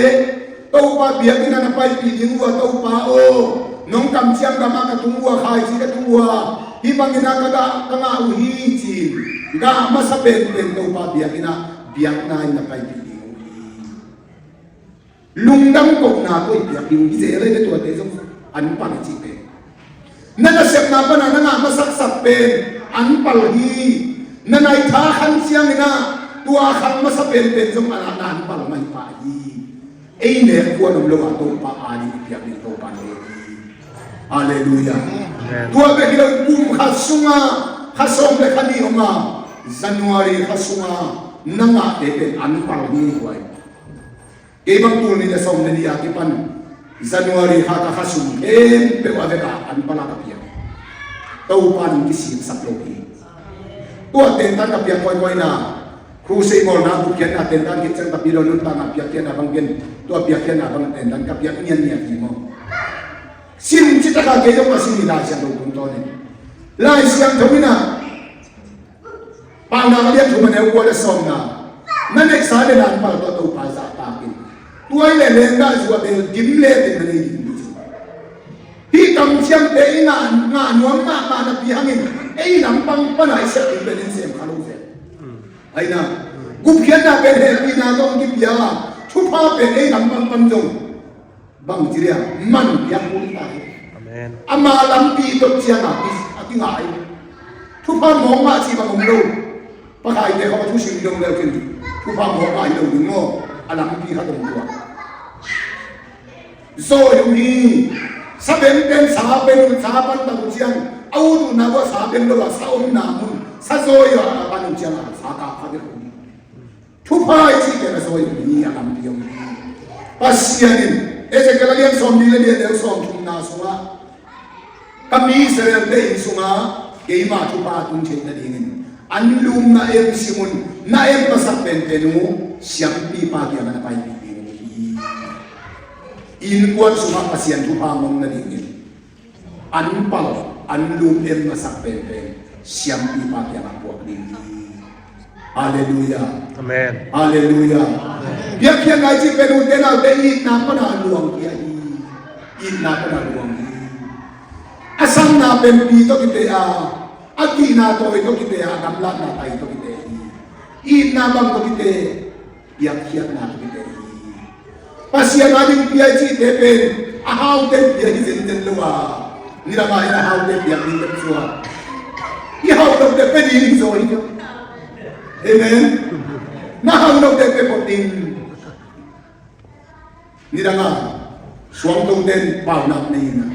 Topa biakinn ah na paipih ding uh a Topa aw, nong kamciam gam ah ka tung uh a khaici ka tuh uh a hih bangin ah ka gah ka ngah uh hi ci-in gah masa penpen Topa biakinn ah biakna in na paipih ding uh hi. Lungdam kohna tawh i piak ding hi zel ei ve tuate zong an pal i cih pen. Na nasepna pana na ngah masaksak pen an pal hi. Na naitha khan ciangin ah tua khang masa penpen zong a na an pal mai pah hi. Ei nek kuan om lo a Topa a ding i piak ding Topa ne hi. Halleluiah. Amen. Tua bek hi lo kum khat sungah kha sawm le kha nih om a January kha sungah na ngahte pen an pal hi huai. Kei bang tul nih le sawm le nih a kipan January kha ka kha sum khempeuh a vek a an pal a ka piak. Topa in kisiksak lo hi. Tua tentan ka piak kawikawi na crusade bawlna gupkhiatna tentan khit ciang ka pi lo nuntakna piakkhiatna bang ken tua piakkhiatna bang tentan ka piak ngiatngiat hi maw? Sin citak a kei zong ka sin hi Lai Siangtho tungtawn in. Lai Siangtho in ah Paunak a lian thum a neu kua le sawmna. Na neihsa le na an pal tawh Topa zahtak in. Tua i le lenggah zu a bel dim le dim na nei ding hi ci. Hih kamciamte i ngah, ngah nuam mahmah napi hangin ei lampang pana i siat ding pen in sem kha lo zel. Ahi na, gupkhiatna pen hehpihna tawh kipia a, thupha pen ei lampang pan zong bang ci dia man piak kul ta hi. Amen. Ama lampi tawh ciang a ki, a kingah hi. Thupha mawk ngah cih bang om lo. Pakhaite khawng a thusim dong leu khin thupha mawk ngah hi lo ding maw? A lampi khat om tua. Zawi om hi. Sa beng pen sa pen sa pan tak uh ciang a ut uh na uh a sa beng lo a sa omna mun sa zawi a pan uh ciang a sa kak kha bek uh hi. Thupha i cih pen a zawi om hi, a lampi om hi. Pasian in Ezekiel a lian sawm nih le nih a neu sawm thumna sungah ka mi Israel-te inn sungah keima thupha a tun theih nadingin anlum na em sim un, na em masak penpen uh siampipa kiangah na paipih ding uh hi. Innkuan sungah Pasian thupha ngom nadingin anpal, anlum em masak penpen siampipa kiangah puak ding hi. Halleluiah. Amen. Halleluiah. Biakpiakna i cih pen ute naute itna pana luang hi a hi. Itna pana luang hi. A sanna pen pi tawh kite a, a kihna tawi tawh kite a, a gamlatna tai tawh kite hi. Itna bang tawh kite, biakpiakna tawh kite hi. Pasian a ding pia i cihte pen a haute pia hi zenzen lo a, nidang a hin a haute piak ding bek suak. I hauh loh teh pia ding hi zaw hi. Amen. Na hauh loh teh pia phot ding. Nidang a suangto ten paunak nei in a,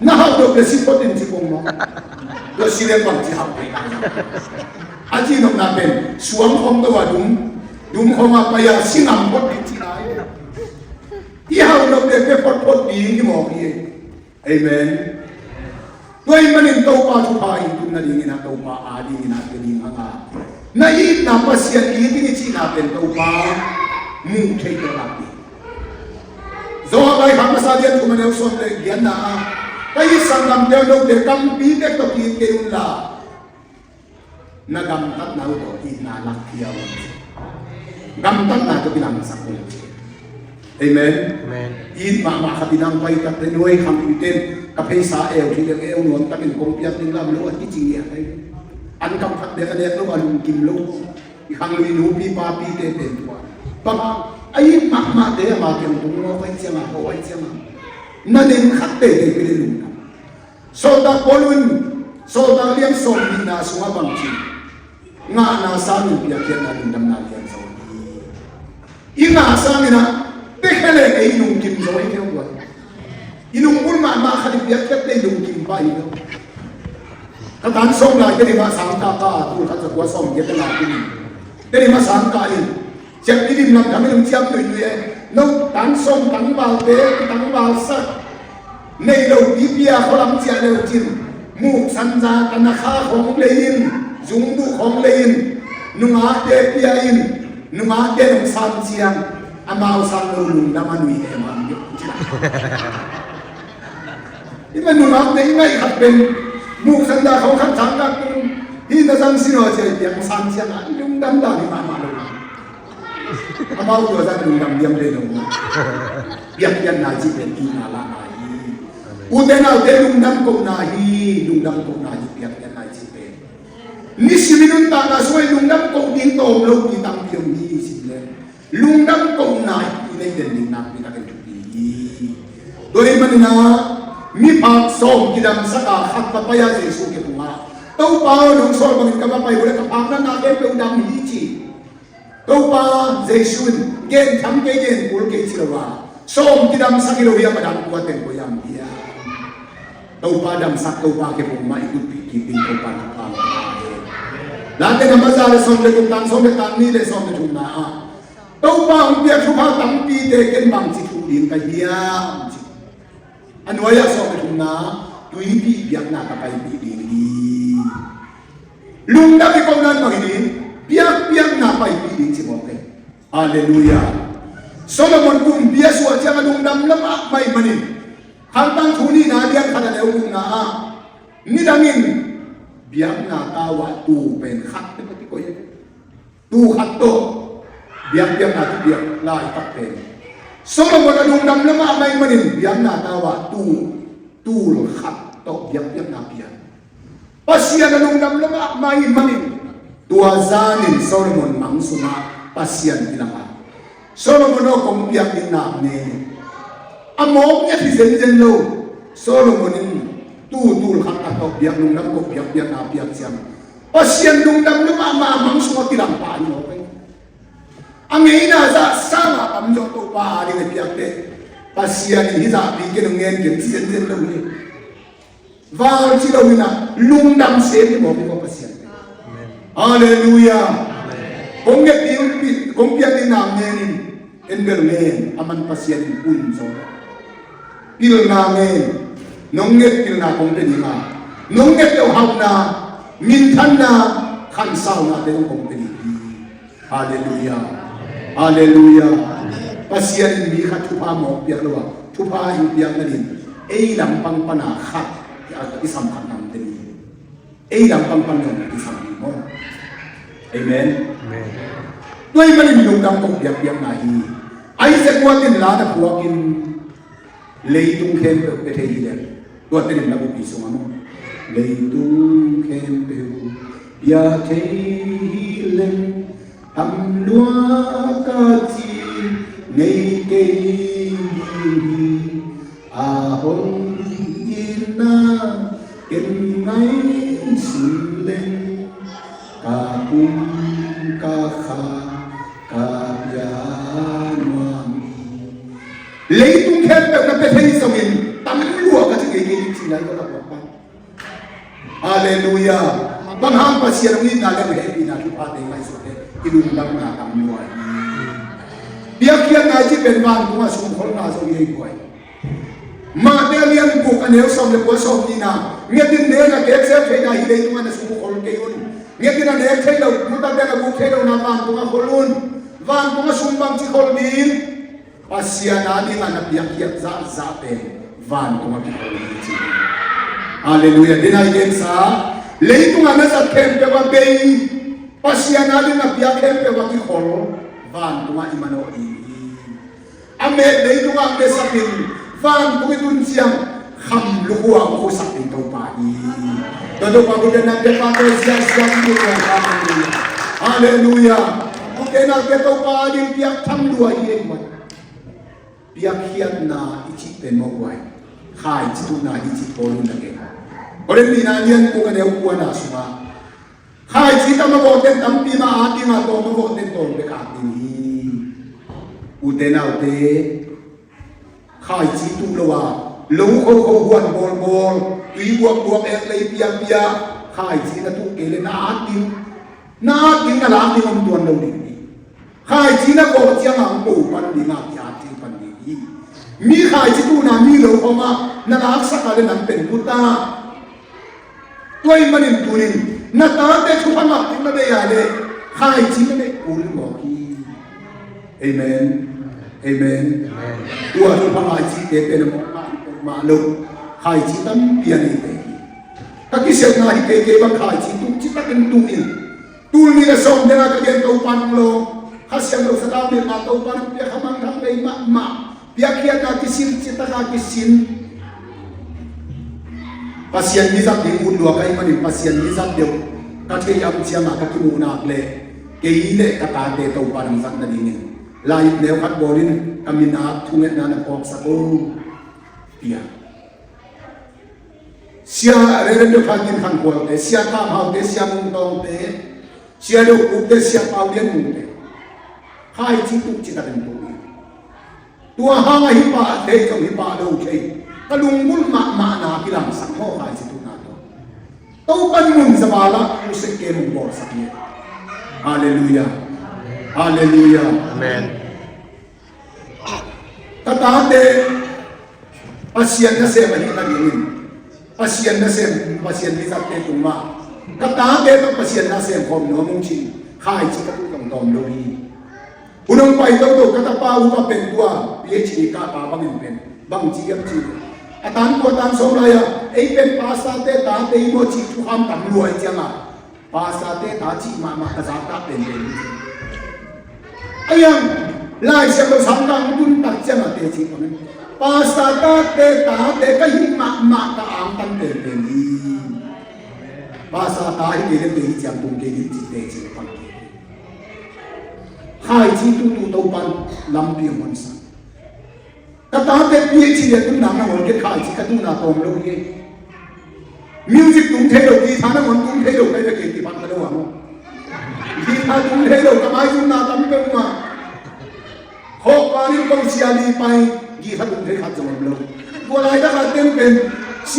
na hauh loh teh si phot in ci pong maw. Tua si leng bang ci hauh loh. A ci nopna pen suang khawng to a dum, dum khawng a pai a si ngam phot in ci lai. I hauh loh teh pia phot phot ding hi mawk hi. Amen. Tua ahih manin Topa thupha i tun nadingin a, Topa a dingin a, tua ding hang a, na itna Pasian it ding i cihna pen Topa muh theih tawh lak ding. Johan laikhak masa lian thum a neu sawm le giatna ah, ka it sanggamte uh, note kampi bek tawh ki-it kei un la, na gamtatna uh tawh itna lakkhia un. Gamtatna tawh kilangsak un. Amen. Amen. It mahmah khat i nang pai tak teh nuai khang i ten ka pheisa eu thei dek eu nuam takin kong piak ding lam lo a kici ngiat ai. An kam khat bek a nek lo a lungkim lo. I khang lui nupi papi te pen tua. Bang a it mahmah te ama kiang tung lo ai ciang a, ko ai ciang a. Na nen khat te te pili lungkim. Sawltak Paul in Sawltak lian sawm nihna sungah bang ci, ngahna sangin piakkhiatna lungdamna lian zo hi. I ngah sangin ah, pia khe leh ei lungkim zo hi kei uh. I lunggulh mahmah khat i piakkhiat teh i lungkim pah hi kei uh. Ka tan sawm lai teh i mah sang kah kah a, tul khat za kua sawm giat a ngah hi. Teh i mah sang kah in. Ciap i dim lam tham i lungciam tuitui e. No tan sawm tangvalte, i tangval sak. Nei lo pipi a khualam ciah leu cin. Muk sanza tana kha khawng lei in. Zungbuh khawng lei in. Nungakte pia in. Nungakte nong san ciang. Amau san lo lungdam a nui em a mi cin. I mah nungakte i ngaih khat pen. Muk sanza khawng khat sang kak tun. Hih na zang sin aw cia i piang san ciang a. Lungdam dan i mahmah lo. Amau tua zat lungdam liam le lo. Biakpiakna cih pen itna lahna hi. Ute naute lungdam kohna hi. Lungdam kohna hi biakpiakna cih pen. Nisim i nuntakna sungah lungdam koh ding tawm lopi tampi om hi sim le. Lungdam kohna i nei den ding nakpi takin thupi hi. Tua ahih manin ah miphak sawm kidamsak a khat va pai a Jesu kiangah, Topa aw, nong sawl bangin ka va pai uh leh ka phakna na khempeuh dam hi ci. Topa Jesu in gen tham kei, gen kul kei ci lo a, sawm kidamsak hi lo hiam, a dang tua teng koi hiam hiam? Topa damsak, Topa khe pumah i tutpih kik ding Topa in thupha ngah ta hen. Late na maza le sawm le guk, tang sawm le tang nih le sawm le thumna ah, Topa hong piak thupha tampite ken bangci thuh ding ka hiam ci. A nuai-ah sawm le thumna, tuipi biakna ka paipih ding hi. Lungdam i kohna in bang hi ding, biakpiakna paipih ding ci mawk hi. Halleluiah. Solomon kumpi a suah ciang a lungdam lamah mah ahih manin, Khanlangthu nihna lian khat a neu gukna ah, nidangin biakna tau ah tuu pen khat peuh a kikoih hi. Tuu khat tawh biakpiakna kipiak laitak pen. Solomon a lungdam lamah mah ahih manin biakna tau ah tuu, tul khat tawh biakpiakna piak. Pasian a lungdam lamah mah ahih manin tua zanin Solomon mang sungah Pasian kilang a, Solomon aw, kong piak ding nak ne. A mawk ngiat hi zenzen lo. Solomon in tuu tul khat tawh biak, lungdam koh biakpiakna piak ciang, Pasian lungdam lamah mah mang sungah kilang pah hi mawk hi. A ngeina zah sangin a pamzaw Topa a ding a piak teh, Pasian in hih zahpi ken hong ngen ken ci zenzen lo hi. Val ci lo hi na, lungdam sem hi mawk hi ko Pasian. Halleluiah. Kong nget ding, kong piak ding na ngen in, en bel ngen, a man Pasian in hun zo. Pilna ngen, nong nget pilna kong pia ding a, nong nget lo hauhna, minthanna, khansauna te zong kong pia ding hi. Halleluiah. Halleluiah. Pasian in mi khat thupha mawk piak lo a, thupha hong piak nading ei lampang pana khat i sam khat nam te ni. Ei lampang pan zong i sam ni maw? Amen. Tua ahih manin lungdam kong piakpiakna hi. Isaac Watts in la na phuak in, leitung khempeuh pia thei hi leng, tua tenin na bupi sungah maw, leitung khempeuh pia thei hi leng, tam lua ka ci ngei kei ding hi. A hong itna ken ngaihsun leng, ka kum ka kha ka pia nuam hi. Leitung khempeuh na pia thei zongin tam lua ka ci ngei kei ding ci lai ka lak lak bang. Halleluiah. Bang hang Pasian hong itna le hehpihna thuphate ngaihsut le i lungdamna tam lua hi. Biakhiatna i cih pen vantungah sumkholna zo hi ei guai. Mate a lian guk a neu sawm le kua, sawm nihna, nget in, nek in, a keksel theihna hi, leitungah na sumkhol kei un. Nget in, a nek thei lo, guta pen a guk thei lo na vantungah khol un. Vantungah sum bangci khol ding? Pasian a dingah na piakkhiat zahzah pen vantungah kikhol hi ci. Halleluiah. Dena i gensa, leitungah na zat khempeuh a bei, Pasian a dingah na piak khempeuh a kikhol, vantungah i manawh ding hi. A meh leitungah a mesak in, vantung i tun ciang kham lukhu a hong khusak ding Topa hi. Tua Topa kut pen na pia pah te, ziahziah ci ding Topa. Halleluiah. Kut pen na pia, Topa a ding piak tham lua hi ei guai. Piakkhiatna i cih pen maw guai, khaici tuhna hi cih Paul in na gen. Korin nihna a lian guk a neu kuana sungah, khaici tam a vawhten tampi mah at ding a, tawm a vawhten tawm bek at ding hi. Ute naute, khaici tuh lo a, lo khokho huan bawlbawl, tui buakbuak, ek lei piapia, khaici na tuh kei le na at ding, na at ding, na lak ding om tuan lo ding hi. Khaici na gawh ciangah hong ko pan ding a, ki-at thei pan ding hi. Mi khaici tuhna mi lo khawngah na laksak a le nang pen buta. Tua ahih manin tunin na tate thupha ngah ding na deih a le khaici na deih kul mawk hi. Amen. Amen. Tua thupha ngaicite pen a mawk mah lo. Khaici tampi a neite hi. Ka kiselna hi kei, kei bang khaici tuh citakin tuh in. Tul nih le sawm dena ka gen Topa nung lo. Kha Siangtho Sathau milna Topa nung pia kha mangthang bei mahmah. Piakkhiatna kisin, citaka kisin. Pasian mi zat ding ut lua ka hih manin Pasian mi zat deuh ka thei a om ciangah ka kimuh nak leh kei le ka tate Topa nung zat nadingin lai-it neu khat bawlin ka min a thungetna na phawksak o. Pia. Sia Reverend Dr. Kim Khan Kualte, Sia Kam Haute, Sia Mung Tawngte, Sia Dok Ukte, Sia Pau Lian Mungte. Khaici tuh citakin tuh hi. Tua hangah hih pah thei zong hih pah lo thei. Ka lunggulh mahmahna kilangsak maw khaici tuhna tawh. Topan mun zabalah crusade camp hong bawlsak hi. Halleluiah. Halleluiah. Amen. Ka tate Pasian nasem ahih nadingin, Pasian nasem, Pasian mi zatte tung mah ka tate tawh Pasian nasem khawm nuam ung ci-in khaici ka tuh tawmtawm lo hi. Hun hong pai toto ka tapa upa pen tua PhD kah pa bangin pen bangci hiam cih leh, a tan kua tan sawm lai-ah ei pen pastorte tate hi maw cih thukham tam lua ahih ciangah, pastorte ta cih mahmah ka zak ta penpen hi. A hiang, Lai Siangtho Sangkah hong tun tak ciangah teci pang in, pastor tate tate ka hih mahmah ka angtan penpen hi. Pastor ta hi kei le teci ciang tung kei ding cih teci pang hi. Khaici tuhtu Topan lampi hong honsak. Ka tate PhD a tunna nangawn kei khaici ka tuhna tawm lo hi. Music tung thei lo, guitar nangawn tung thei lo, kei ve kei kiphat ka lo a maw. Guitar tung thei lo, ka maizumna tam peuhmah. Khawk panin ko sia li pai, guitar tung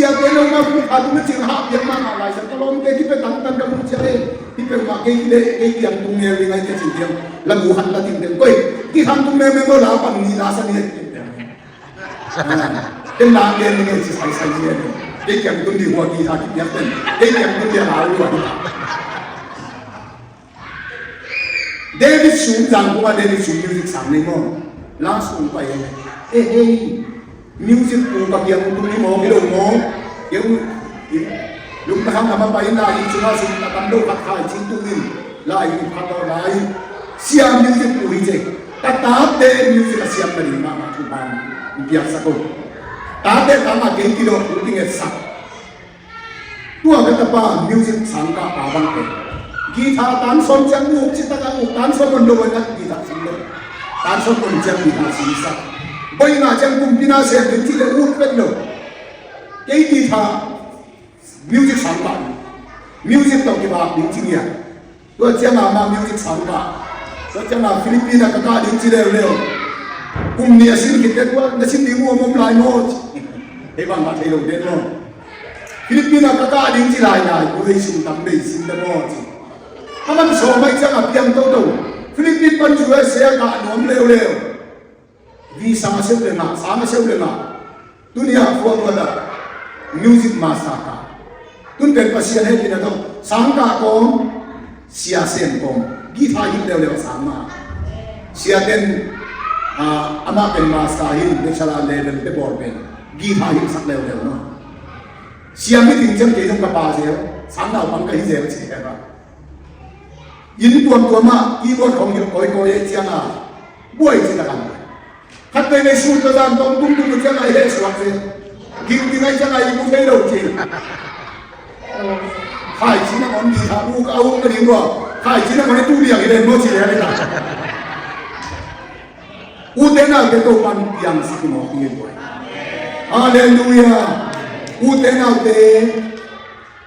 Sia te lo ma pu kha tung na cing ha piang ma ma lai sa ka lawmte kipia tangtan ka mu cia e. Hi peuhmah kei le kei kiang tung neu ding ai te cin tiang la mu khat la ting teng koi. Kithang tung neu neu lo la pan ni la sa ni e. Ken la ngen ni ngen ci sai sai ni e. Kei kiang tung di hua kithang kipiak ten. Kei kiang tung di a la hua. David sung zang kua David sung music sang ni maw. Lang sung pai e. Eh, eh. Music pu ka kiang tung ni maw, ki lo maw. Kiang, lung ta hang na ma pai na i cunga sung ta tam lo khat khai cing tung in. Lai i khat lo lai. Sia music pu hi ce. Ta ta te music a siam na ding ma ma tu ban. Biak sa ko. Ta te ta ma kei ki lo tu ting et sa. Tua ka tapa music sangkah pa bang te. Guitar tan sawm ciang uk ci taka uk tan sawm on lo a guitar sin lo. Tan sawm on ciang guitar sin sa. Boina ciang kumpi na sem ding ci le uk pet lo. Kei guitar music sangkah. Music tawh kibak ding ci ngia. Tua cianga ma music sangkah. Tua cianga Philippine a ka kah ding ci leuleu. Kum nih a sin khit te tua na sin ding uh om om lai maw ci. Hei bang mah thei lo den maw. Philippine a ka kah ding ci lai lai. Tua hei sum tam bei sin te maw ci. A man sawm mai cianga piang toto. Philippine pan U S A a kah nuam leuleu. Visa a seu le ngah, sang a seu le ngah. Tuni a khua khua dah music master ka. Tun pen Pasian hehpihna tawh sang ka kawm, sia sem kawm. Guitar hih leuleu a sang ma. Sia ten amah pen master hi, bachelor level te bawl pen guitar hih sak leuleu no. Sia mi ting ciang kei zong ka pa zel, sang naupang ka hi zel ci heh ba. Inn tuamtuam ah keyboard hong hilh kawikawi ei cianga buai ci takang. Khat veivei sut ka zan tawm tumtum ka cianga i heh suak ci. Ging ding ai cianga i mu thei lo ci. Khaici na on di ha u ka a um ka ding lua. Khaici na on i tu liang i den maw ci leh a ding a. Ute naute Topan piangsak i mawk ding hi buai. Halleluiah. Ute naute.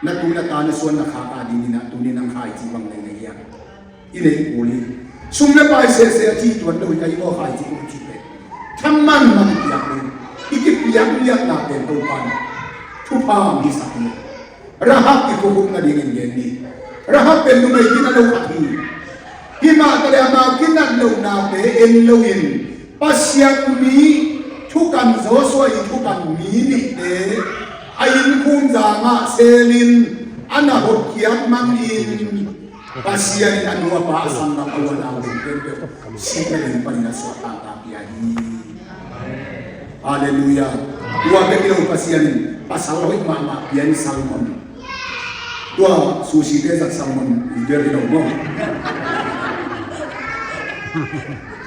Na tu na ta na suan na khak a dingin ah tuni nang khaici bang nei na hiam? I neih kul hi. Sum le pai sese a ci tuan lo hi ka i maw khaici kul ci pek. Tham man man i piak ding. I kipiak liatna pen Topan thupha mi sak hi. Rahab i khukhuk nadingin gen ni. Rahab pen numei kinat lo khat hi. Himah taleh ama kinat lohnate en loin Pasian mi thukan Joshua i thukan mi nihte a innkhum zangah selin a na hotkhiat manin Pasian in a nu a pa a sanggam a uanau ding peuhpeuh sihna ding panin a suahtaktak pia hi. Halleluiah. Tua bek hi lo Pasian in pasal hoih mahmah pia in Salmon. Tua susite zat Salmon in bel hi lo maw?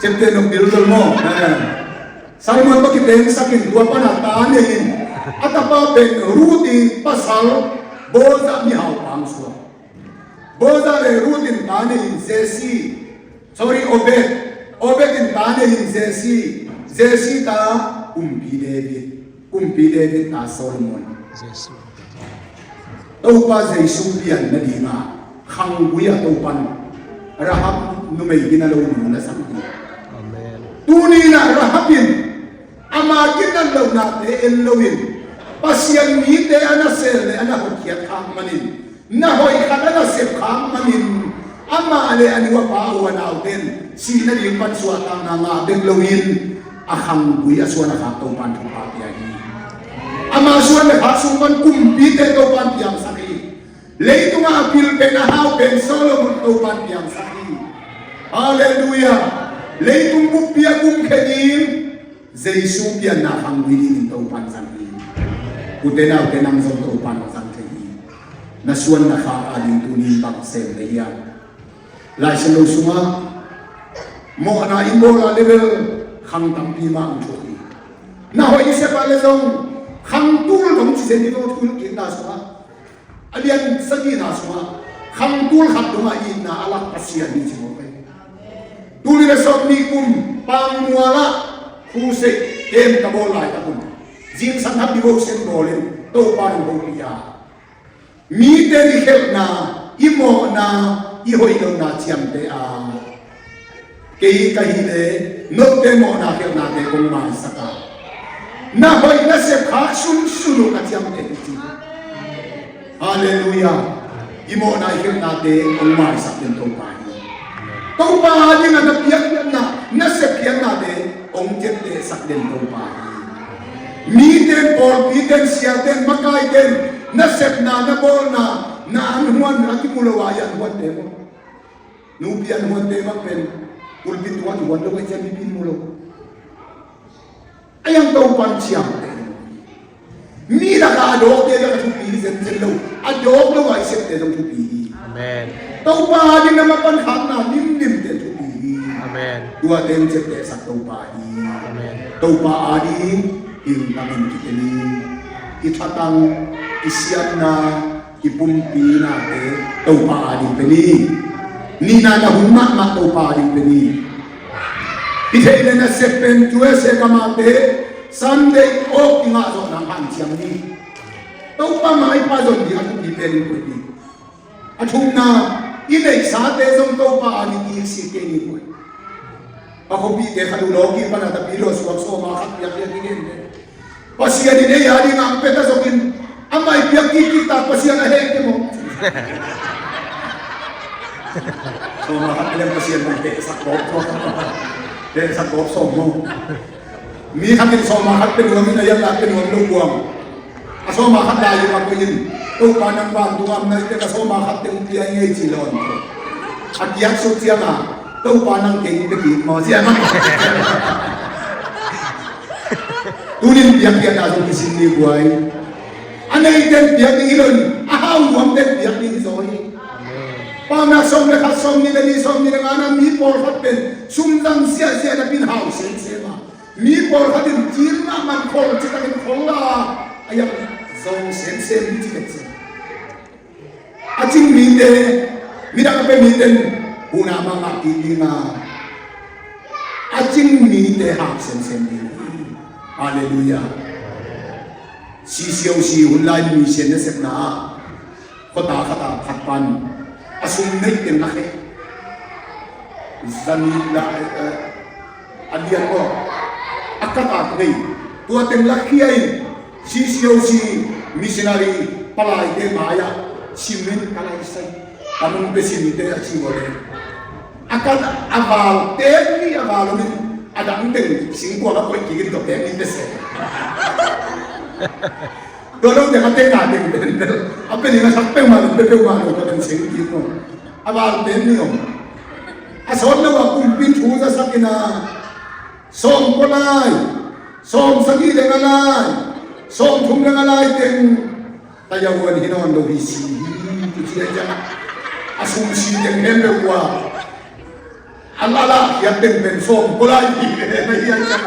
Ciapteh nong bil lo maw? Salmon tawh kitengsak in tua pana ta nei in a tapa pen Ruth i pasal Boaz mihau pang suak. Boaz le Ruth in ta nei in Jesse, sorry, Obed. Obed in ta nei in Jesse. Jesse ta kumpi David. Kumpi David ta Solomon. Topa Jesu pian nadinga khanggui a Topan Rahab numei gina lo nu na sang hi. Tuni na Rahab in ama kinat lohnate en loin Pasian mite a na sel le a na hotkhiat khak manin na hoih khat a na sep khak manin amah le a nu a pa a uanau ten sihna ding pan suahtakna ngah bek loin a khanggui a suan a khak Topan thupha pia hi. Ama suan le khak sung pan kumpite Topan piangsak hi. Leitungah a pil pen a hau pen Solomon Topan piangsak hi. Halleluiah. Leitung buppi a kumkhia ding Jesu pianna khanggui dingin Topan zang hi. Ute naute nang zong Topan zang thei hi. Na suan na khak a ding tuni bang sem na hiam? Laisiangtho sungah mawhna in bawla level khang tampi mah hong thuak hi. Na hoih i sep a le zong khang tul dong ci zen hi lo thul kikna sungah. A lian sagihna sungah khang tul khat dongah itna a lak Pasian hi ci mawk hi. Tuli le sawm nih kum Pangmual ah crusade kem ka bawl laitak un zingsang hap devotion bawl in Topa in hopih a mite i khelhna, i mawhna, i hoih lohna ciamteh a kei ka hih leh note mawhna khelhnate kong maisak a na hoih na sep khak sunsun uh ka ciamteh hi. Halleluiah. I mawhna i khelhnate hong maisak den Topa hi. Topa adingin na piakkhiatna, na sepkhiatnate hong ciaptehsak den Topa hi. Mite in, pawlpite in, siate in, makaite in na sepna, na bawlna, na an huan, a kimu lo a i an huante maw? Nupi an huante mah pen pulpit tungah i huan lo a i ciang mipi in mu lo. A iang Topa in ciamteh. Mi lakah a dawkte bek a thupi hi zenzen lo, a dawk lo a i septe zong thupi hi. Amen. Topa ading na mapan khakna limlimte thupi hi. Amen. Tuate in ciaptehsak Topa hi. Amen. Topa ading hing tangin kite ni. I thatang, i siatna, i pumpi nate Topa ading pe ni. Nihna na hun mahmah Topa ading pe ni. Hih thei le nasep pen U S A ka mahte Sunday off i ngah zawh nang hanciam ni. Topa maipa zon ding a thupi pen in koih ni. A thumna, i neihsate zong Topa ading i sik kei ni koih. A khuapihte khat uh lawki pana tapi lo suak sawma khat piak lian i gen le. Pasian in ei ading a pia ta zongin amah i piak kikik tak Pasian a heh kei maw? Sawma khat pia leng Pasian bang tehsak gawp sawm. Tehsak gawp sawm maw? Mi khat in sawma khat pia nuam in a iang la pia nuam lo buang. A sawma khat lai uh a koih in Topa nang vantung a om na hi teh ka sawma khat teng pia i ngei ci lawn. A kiak suk ciang a Topa nang kei pia kik maw ci a. Tunin piakkhiatna zong kisin ni guai. A neite in piak ding hi lo in, a hau nuamte in piak ding hi zaw hi. Paunak sawm le khat, sawm nih le nih, sawm nih le nga na mi pawlkhat pen sum zang siahsiah napi in hau semsem a, mi pawlkhat in cil mahmah in khol citakin khol a, a iang zong semsem hi ci vet sem. A cing mite, midang a pia mite in huhna mah ngah kik ding a, a cing mite hau semsem ding hi. Halleluiah. C C O C hun lai mission nasepna ah khuata khat ah khat pan a sum neih teng a kheh. Zani la, eh, eh, a lian aw, a katak nei, tua teng lakhia in C C O C missionary palaite mai-ah cement ka laisai, ka nung pia cement te a ci vawle. A kat a val tek ni a val om in a dang teng singkuang a koih kik in tua tek ni pia se. Tua lo teng a teng a teng pen a pia ni a sak peuhmah lo, pia peuhmah lo, tua teng sing kik maw. A val tek ni om. A sawt lo a kumpi thu za sak in a sawm kua lai, sawm sagih le nga lai, sawm thum le nga lai teng, tayahuan hi nawn lo hi si hi, tu ci a ciang a sum si teng hem lo kua. A la la hiat teng pen sawm kua lai hi na hi a ciang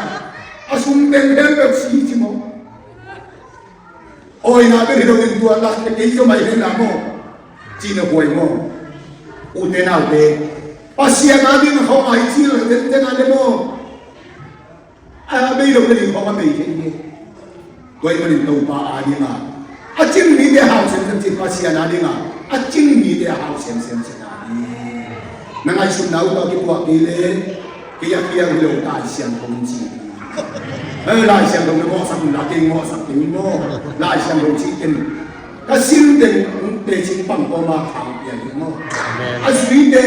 a sum teng hem lo si ci maw. Awina bek hi lo in tua lak kei zomai hen na maw? Cihna huai maw? Ute naute, Pasian ading a khawng a i cil zenzen a le maw? A bei lo le ding khawng a bei thei hi. Tua ahih manin Topa ading a, a cing mite hau semsem cih Pasian ading a, a cing mite a hau semsem cih na hi. Na ngaihsutna uh tawh kipuah kei le kei a kiang hi lo, Lai Siangtho in ci. Eh, Lai Siangtho na mawhsak un la, kei mawhsak kei un maw? Lai Siangtho cih ken ka sin teng teci pang kawma khang pian hi maw? Amen. A zuite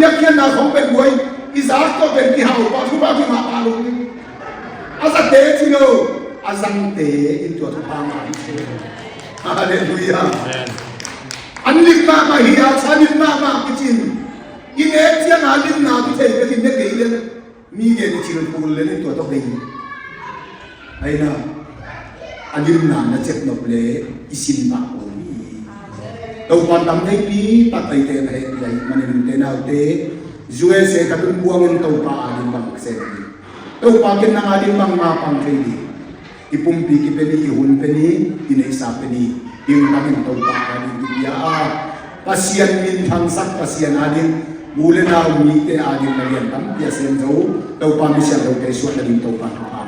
piakkhiatna khawng pen buai, i zak tawh pen kihau pah, thupha kingah pah lo. A zate ci lo, a zangte in tua thupha ngah hi. Halleluiah. Amen. An lim mahmah hi a, a lim mahmah kicin. I nek ciang a limna kithei bek in ne kei le mi gen i cil kul le tua tawh bei. Aina, a limna na cep nop le i sin pah kul hi. Topa tam theipi tak teite na hehpih ahih manin ute naute, U S A ka tun buangin Topa ading bang sem hi. Topa ken nang ading bangmah pang thei ding. I pumpi kipia ni, i hun pia ni, i neihsa pia ni. Hing tangin Topa ading kipia a, Pasian minthangsak, Pasian ading, u le nau mite ading na lian tampi a sem zo. Topa mi siangthote suah nading Topa thupha